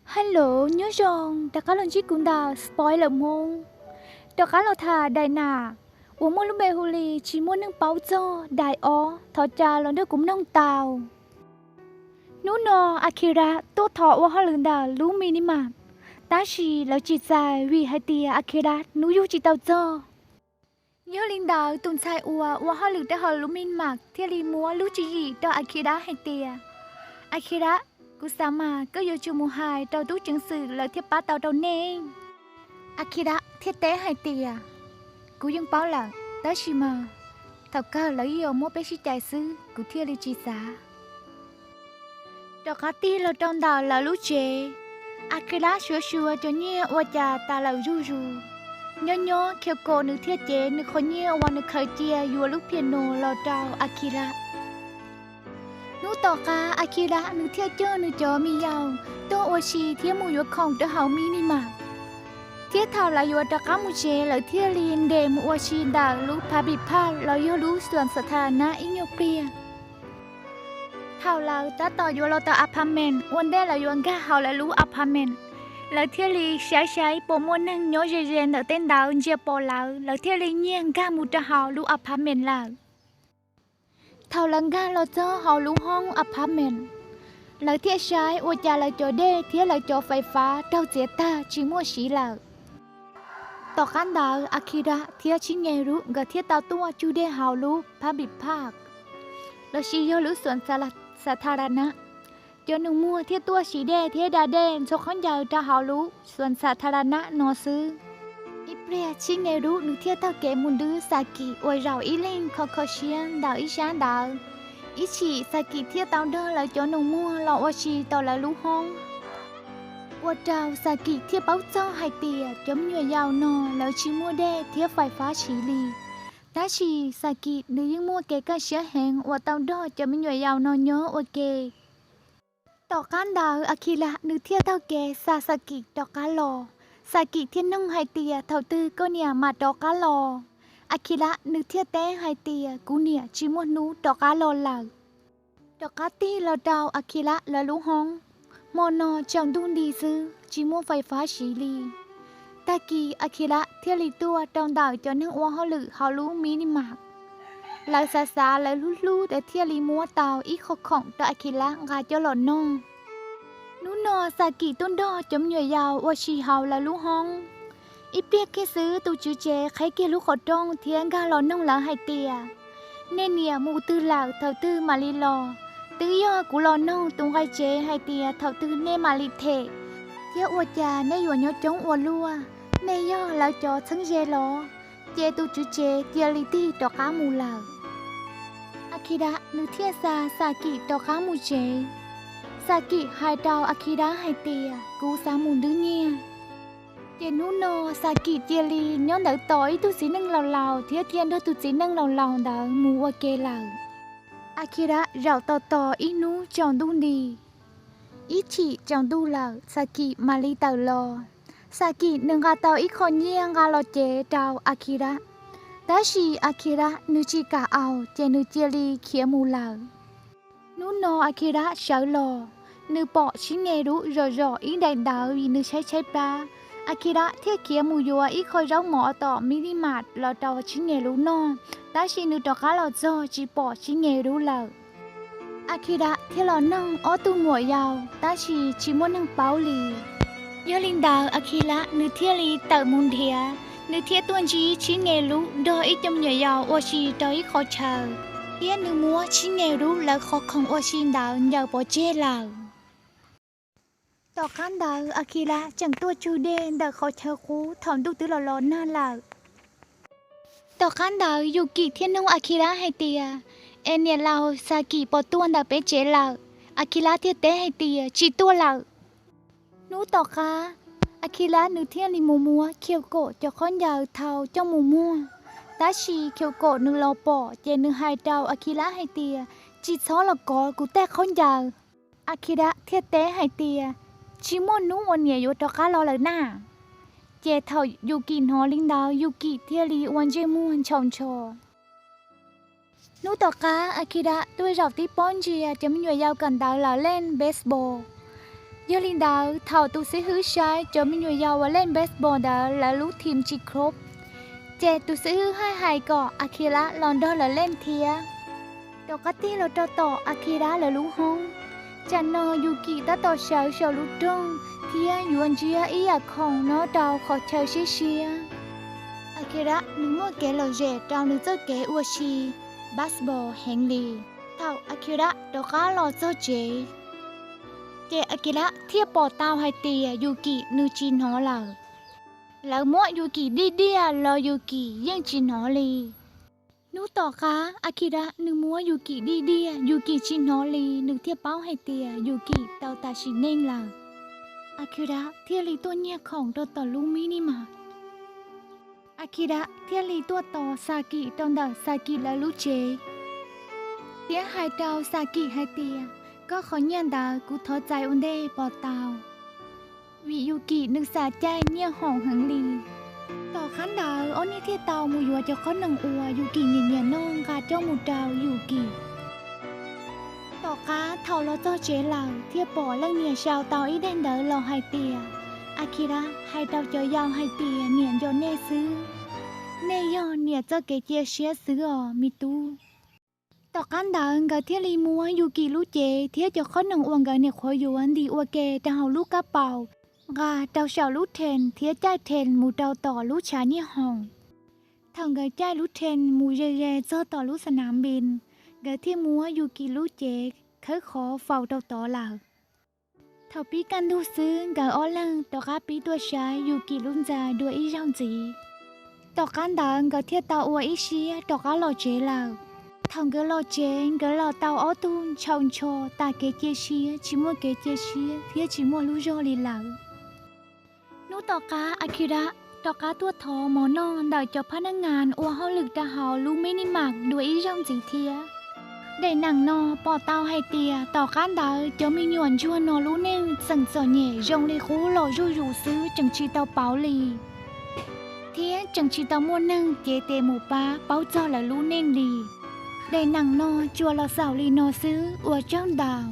Hello, nyob zoo, rov qab los ntsib kuv ntawm Spoiler Hmoob. Rov qab los tham daim nam uas muaj lub npe hu li Tsis Muaj Neeg Paub Txog daim ob, thov caw los nrog kuv mloog tau. Hnub no Akira tuaj thov ua hauj lwm ntawm lub minimart, tab sis lawv tsis txais vim hais tias Akira hnub yug tsis tau txog. Yog li ntawd tus ntxhais uas ua hauj lwm rau hauv lub minimart thiaj li muab lub tswv yim rau Akira hais tias, Akira, kuv xav mas koj yuav tsum mus hais rau tub ceev xwm lawv thiaj pab tau rau nej. Akira thiaj teb hais tias, kuv yeej paub lawm, tab sis mas thaum kawg lawv yeej yuav muab peb sib cais xwb, kuv thiaj li tsis xav. Rov qab tig los rau ntawm lawv lub tsev, Akira suav suav cov nyiaj ua cas tas lawm zuj zus. Nyob nyob Kyoko nws thiaj cev nws qhov nyiaj uas nws khaws cia yuav lub piano los rau Akira. Hnub tom qab Akira nws thiaj coj nws cov me yaus tuaj ua si thiab mus yuav khoom rau hauv minimart. Thiab thaum lawv yuav rov qab mus tsev lawv thiaj li nres mus ua si ntawm lub public park los yog lub xwam xav tha na ib nyuag pliag. Thaum lawv tab tom yuav los tau apartment ua ntej lawv yuav nkag hauv lawv lub apartment, lawv thiaj li saib saib puas muaj neeg nyob ze ze ntawm tej ntawd ntsia pom lawv, lawv thiaj li nyiag nkag mus rau hauv lub apartment lawm. Thaum lawv nkag los txog hauv lub hoob apartment, lawv thiaj saib ua cas lawv cov dej thiab lawv cov fais fab raug txiav tag tsis muaj siv lawm. Tom qab ntawd Akira thiab Shigeru nkawd thiaj tau tuaj cug dej hauv lub public park, lossis yog lub xwam xav tha ra na. Cov nus muag thiaj tuaj siv dej thiab da dej ntxhua khaub ncaws rau hauv lub xwam xav tha ra na no xwb. Ib pliag Shigeru nws thiaj taug kev mus nrwb Xakiv uas zaum ib leeg kho kho siab ntawm ib sab ntawd. Ib chim Xakiv thiaj tau nrog lawv cov nus muag los ua si tom lawv lub hoob. Ua rau Xakiv thiaj paub txog hais tias cov me nyuam yaus no lawv tsis muaj dej thiab fais fab siv li. Tab sis Xakiv nws yeej muaj kev kaj siab heev uas tau nrog cov me nyuam yaus no nyob ua ke. Tom qab ntawd Akira nws thiaj taug kev xa Xakiv rov qab los. Xakiv thiaj noog hais tias thaum twg koj niam mam rov qab los. Akira nws thiaj teb hais tias kuv niam tsis muaj hnub rov qab los lawm. Rov qab tig los rau Akira lawv lub hoob, hmo no tsaus ntuj nti xwb tsis muaj fais fab siv li. Tag kis Akira thiaj li tuaj rau ntawm cov neeg ua hauj lwm hauv lub minimart. Lawv xav xav lawv hlub hlub ces thiaj li muab tau ib qho khoom rau Akira nqa coj los noj. Hnub no Xakiv tuaj nrog cov me nyuam yaus ua si hauv lawv lub hoob. Ib pliag kiag xwb tus tswv tsev qheb kiag lub qhov rooj thiab nkag los noog lawv hais tias, nej niam mus twg lawm thaum twg mam li los? Twb yog kuv los noog tus nqai tsev hais tias thaum twg nej mam li them, thiab ua cas nej yuav nyob coob ua luaj? Nej yog lawv cov txheeb ze los? Ces tus tswv tsev cia li tig rov qab mus lawm. Akira nws thiaj xa Xakiv rov qab mus tsev. Xakiv hais rau Akira hais tias kuv xav mus nrwb nyiaj. Ces hnub no Xakiv cia li nyob ntawd tos ib tug txiv neej laus laus thiab cia nrog tus txiv neej laus laus ntawd mus ua ke lawm. Akira zaum tos tos ib hnub tsaus ntuj nti. Ib chim tsaus ntuj lawm Xakiv mam li tawm los. Xakiv nws nqa tau ib qho nyiaj nqa los cev rau Akira, tab sis Akira nws tsis kam aus ces nws cia li khiav mus lawm. Hnub no Akira sawv los, nws pom Shigeru zom zom ib daim ntawv vim nws tshaib tshaib plab. Akira thiaj khiav mus yuav ib qho zaub mov tom minimart los rau Shigeru noj, tab sis nws rov qab los txog tsis pom Shigeru lawm. Akira thiaj los noog ob tug muam yau tab sis tsis muaj neeg paub li. Yog li ntawd Akira nws thiaj li tawm mus nrhiav, nws thiaj tuaj ntsib Shigeru nrog ib co me nyuam yaus ua si rau ib qho chaw, thiab nws muab Shigeru lawv qhov khoom ua si ntawd ncaws pov tseg lawm. Tom qab ntawd Akira tseem tuaj tsug dej ntawm qhov chaw qub thaum ntuj twb los los nag lawm. Tom qab ntawd Yuki thiaj noog Akira hais tias, es niam laus Xakiv puas tuaj ntawm peb tsev lawm? Akira thiaj teb hais tias tsis tuaj lawm. Hnub tom qab, Akira nws thiaj li mus muab Kyoko cov khaub ncaws thau coj mus muag, tab sis Kyoko nws los pom ces nws hais rau Akira hais tias tsis txhob los kov kuv tej khaub ncaws. Akira thiaj teb hais tias tsis muaj hnub uas niam yuav rov qab los lawm na. Ces thaum Yuki hnov li ntawd Yuki thiaj li ua ntsej muag ntshaus ntsho. Hnub tom qab Akira tuaj zaum tib pob ntsia cov me nyuam yaus kawm ntawv lawv leej baseball. Yog li ntawd, thaum tus xib hwb saib cov me nyuam yaus uas len baseball ntawd lawv lub team tsis khrob, ces tus xib hwb haj hais kom Akira los nrog lawv len thiab. Rov qab tig los rau tom Akira lawv lub hoob, tsam no Yuki tab tom sawv saum lub rooj thiab yuav ntsiab ib yam khoom nyob rau qhov chaw siab siab. Akira nws muaj kev lom zem rau nws txoj kev ua si baseball heev li. Thaum Akira rov qab los txog tsev, ces Akira thiaj pom tau hais tias Yuki nws tsis hnov lawm. Lawv muab Yuki dig diaj los Yuki yeej tsis hnov li. Hnub tom qab Akira nws muab Yuki dig diaj, Yuki tsis hnov li, nws thiaj paub hais tias Yuki tau tas sim neej lawm. Akira thiaj li tuaj nyiag khoom rau tom lub minimart. Akira thiaj li tuaj tos Saki rau ntawm Saki lawv lub tsev, thiab hais rau Saki hais tias, koj qhov nyiaj ntawd kuv thov txais ua ntej puas tau? Vim Yuki nws xam caij nyiaj hoom heev li. Tom qab ntawd ob niag thiaj tau mus yuav cov qhob noom uas Yuki nyiam nyiam noj nqa coj mus rau Yuki. Tom qab thaum los txog tsev lawm thiaj pom leej niam sau tau ib daim ntawv los hais tias, Akira hais rau cov yau hais tias niam nco nej xwb. Nej yog niam txoj kev cia siab xwb os me tub. Tom qab ntawd nkawd thiaj li muab Yuki lub cev thiab cov qhob noom uas nkawd nyuam qhuav yuav ntim ua ke rau hauv lub kab paus, nqa rau saum lub rhees thiab caij rhees mus rau tom lub tshav nyiaj hoom. Thaum nkawd caij lub rhees mus ze ze txog tom lub xas nas npis, nkawd thiaj muab Yuki lub cev khawb qhov faus rau tod lawm. Thaum pib kaj ntug xwb nkawd ob leeg rov qab pib tuaj saib Yuki lub ntxa dua ib zaug ntxiv. Tom qab ntawd nkawd thiaj tau ua ib siab rov qab los tsev lawm. Thaum nkawd los tsev nkawd los tau ob tug ntshaus ntsho tas kev cia siab, tsis muaj kev cia siab thiab tsis muaj lub zog li lawm. Hnub tom qab Akira rov qab tuaj thov mov noj ntawm cov phab nab ngas ua hauj lwm rau hauv lub minimart dua ib zaug ntxiv thiab. Daim neem no pom tau hais tias tom qab ntawd cov me nyuam ntsuag no lub neej tseem txom nyem zoo li qub los zuj zus xwb tseem tsis tau pauv li, thiab tseem tsis tau muaj neeg cev tes mus pab paub txog lawv lub neej li. Daim neem no tsuas los xaus li no xwb, ua tsaug ntau.